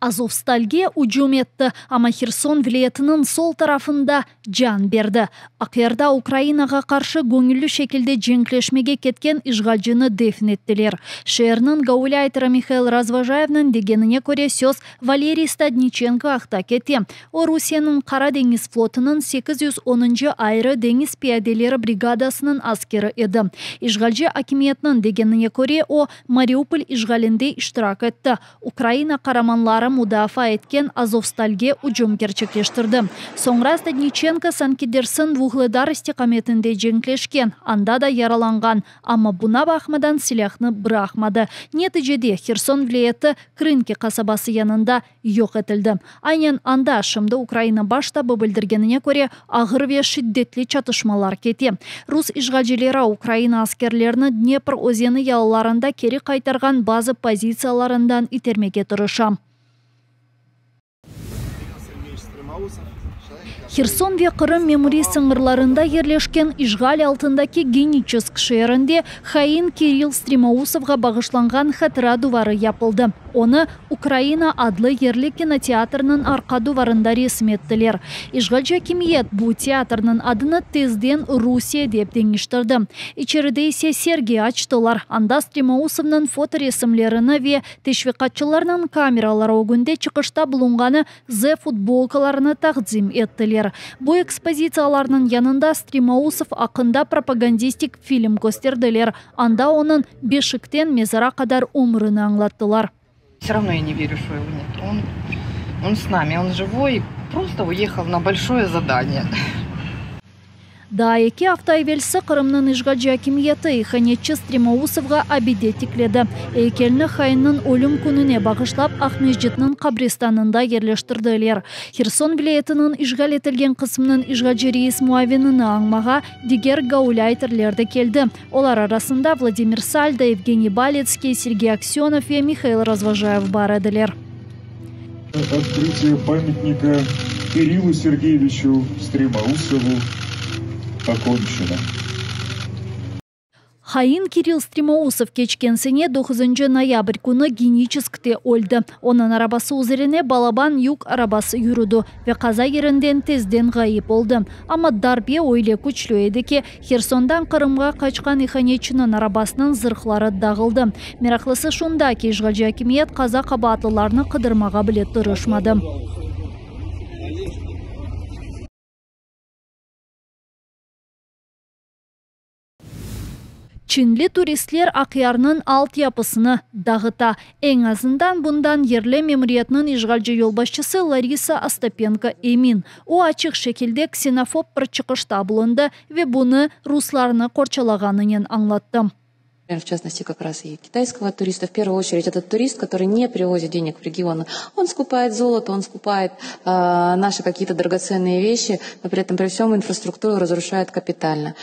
Azovstalge ücüm etti, amma Herson vilâyetiniñ sol tarafında can berdi. Aqyarda Ukrayinağa qarşı göñülli şekilde cenkleşmege ketken işğalcini defin ettiler. Şeerniñ gaulâyteri Mihail Razvojayevniñ degenine köre, söz Valeriy Stadniçenko aqta kete. O, Rusiyeniñ Qara deñiz flotunıñ 810-ncı ayrı deñiz piyadeleri brigadasınıñ askeri edi. İşğalci akimiyetniñ degenine köre, o, Mariupol işğalinde iştirak etti, Ukraina qaramanları mudafaa etken Azovstalge ücüm kerçekleştirdi. Soñra Stadniçenko sanki dersin Vuhledar istiqametinde cenkleşken, anda da yaralanğan, amma buna baqmadan silâhnı bıraqmadı. Neticede Herson vilâyeti Krınki qasabası yanında yoq etildi. Aynen anda şimdi Ukraina Baş ştabı bildirgenine köre, ağır ve şiddetli çatışmalar kete. Rus işğalcileri Ukraina askerlerini Dnepr özeni yalılarında keri qaytarğan bazı pozitsiyalarından itermege tırışa. Herson ve Qırım memuriy sıñırlarında yerleşken işğal altındaki Geniçesk şeerinde hain Kirill Stremousovğa bağışlanğan hatıra duvarı yapıldı. Onı Ukraina adlı yerli kinoteatrniñ arqa duvarında resim ettiler. İşğalci akimiyet bu teatrniñ adını tezden Rusiye dep deñiştirdi. İçeride ise sergi açtılar, anda Stremousovnıñ fotoresimlerini ve teşviqatçılarnıñ kameraları ögünde çıqışta bulunğanı Z-futbolkalarını taqdim ettiler. Bu ekspozitsiyalarnıñ yanında Stremousov aqqında propagandistik film kösterdiler, anda onıñ beşikten mezara qadar ömrüni añlattılar. Vse ravno ya ne verю, şto ego net. On, on s nami, on jivoy, prosto uehal na bolşoye zadaniye. Daa eki afta evelsi Qırımnıñ işğalci akimiyeti ihanetçi Stremousovğa abide tikledi. Eykelni hainniñ ölüm kününe bağışlap Aqmescitniñ qabristanında yerleştirdiler. Herson vilâyetiniñ işğal etilgen qısmınıñ işğalci reis muavinini añmağa diger gaulâyterler de keldi. Olar arasında Vladimir Saldo, Evgeniy Baletskiy, Sergey Aksönov ve Mihail Razvojayev bar ediler. Otkrıtiye pamyatnika Kirillu Sergeyeviçu Stremousovу okonçeno. Hain Kirill Stremousov keçken sene doquzıncı noyabr künü Geniçeskte öldi. Onıñ arabası üzerine balaban yük arabası yürüdi ve qaza yerinden tezden ğayıp oldı. Amma darbe öyle küçlü edi ki, Hersondan Qırımğa qaçqan ihanetçiniñ arabasınıñ zırhları dağıldı. Meraqlısı şunda ki, işğalci akimiyet qaza qabaatlılarnı qıdırmağa bile tırışmadı. Çinli turistler Aqyarnıñ altyapısını dağıta. Eñ azından bundan yerli memuriyetniñ işğalci yolbaşçısı Larisa Ostapenko emin. O, açıq şekilde ksenofob bir çıqışta bulundı ve bunı ruslarnı qorçalağanınen añlattı. V частности, как раз и китайского туриста. В первую очередь, этот турист, который не привозит денег в регион, он скупает золото, он скупает наши какие-то драгоценные вещи, но при этом при всем инфраструктуру разрушает капитально.